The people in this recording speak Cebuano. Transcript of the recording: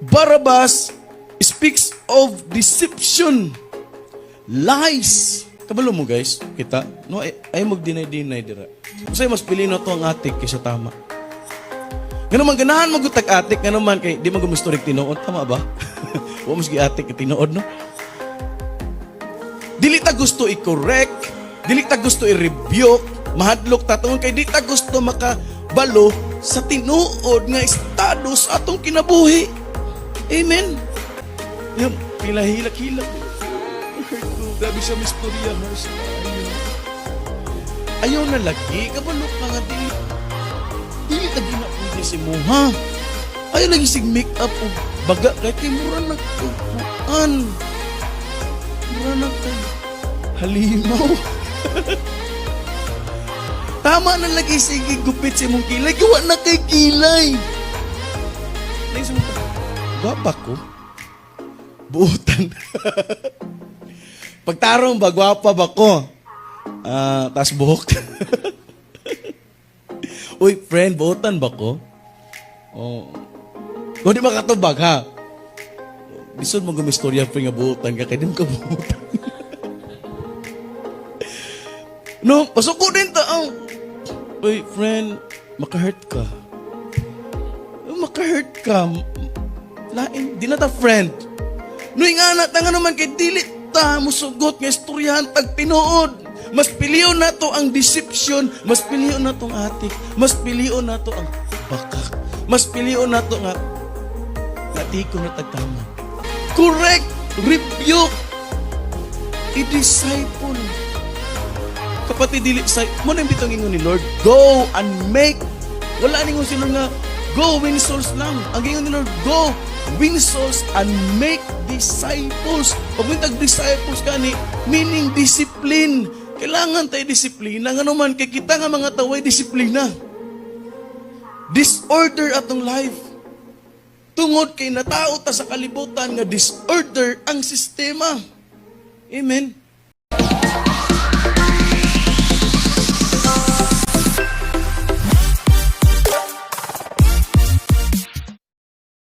Barabbas speaks of deception, lies. Kabalo mo, guys, kita, no, ay mag-deny-deny dira. Kasi mas pili na to ang atik kaysa tama. Ngano man ganahan mo gutag atik, ngano man kay di man gumustorik tinuod, tama ba? Wa mas atik kay tinuod, no? Dili ta gusto i-correct, dili ta gusto i-rebuke, mahadlok ta tungod kay di ta gusto makabalo sa tinuod nga estado sa atong kinabuhi. Amen. Yung pilahilak-hilak. Hurt ko. Grabe siya mistorya. Harsh. Ayaw. Ayaw na lagi. Kabalo ka nga dili. Dili lagi na pwede si muha. Ayaw lagi sig make up o baga kay mura nagkukuan. Mura na kay halimaw. Tama na lagi sige gupit sa imong kilay. Gawa na kay kilay. Lagi sa mga, "Gwapa ko. Buutan." Pagtarong ba, gwapa ba ko? Ah, tas buhok. "Uy, friend, buutan ba ko?" Oh. Kung di makatubag, ha? Lisod mo gumistorya, friend, nga buutan ka, kaya di mo ka buutan. No, pasuko din ta. Oh. "Uy, friend, maka-hurt ka. Oh, maka-hurt ka. Lain, di na ta friend." No, nga na, tanga naman kay dili ta musugot nga istoryahan tag tinuod. Mas pilion na to ang deception, mas pilion na to ang atik, mas pilion na to ang bakak, mas pilion na to nga natiko na tagtama. Correct, rebuke, i-disciple. Kapatid, dili sa mo na bitong ingon ni Lord, "Go and make." Wala ningon si Lord nga go win souls lang. Ang ingon ni Lord, "Go win souls and make disciples." Pag tag disciples kani, meaning discipline. Kailangan tayo disiplina. Nga naman, kay kita nga mga taway disiplina. Disorder atong life. Tungod kay natao ta sa kalibutan nga disorder ang sistema. Amen.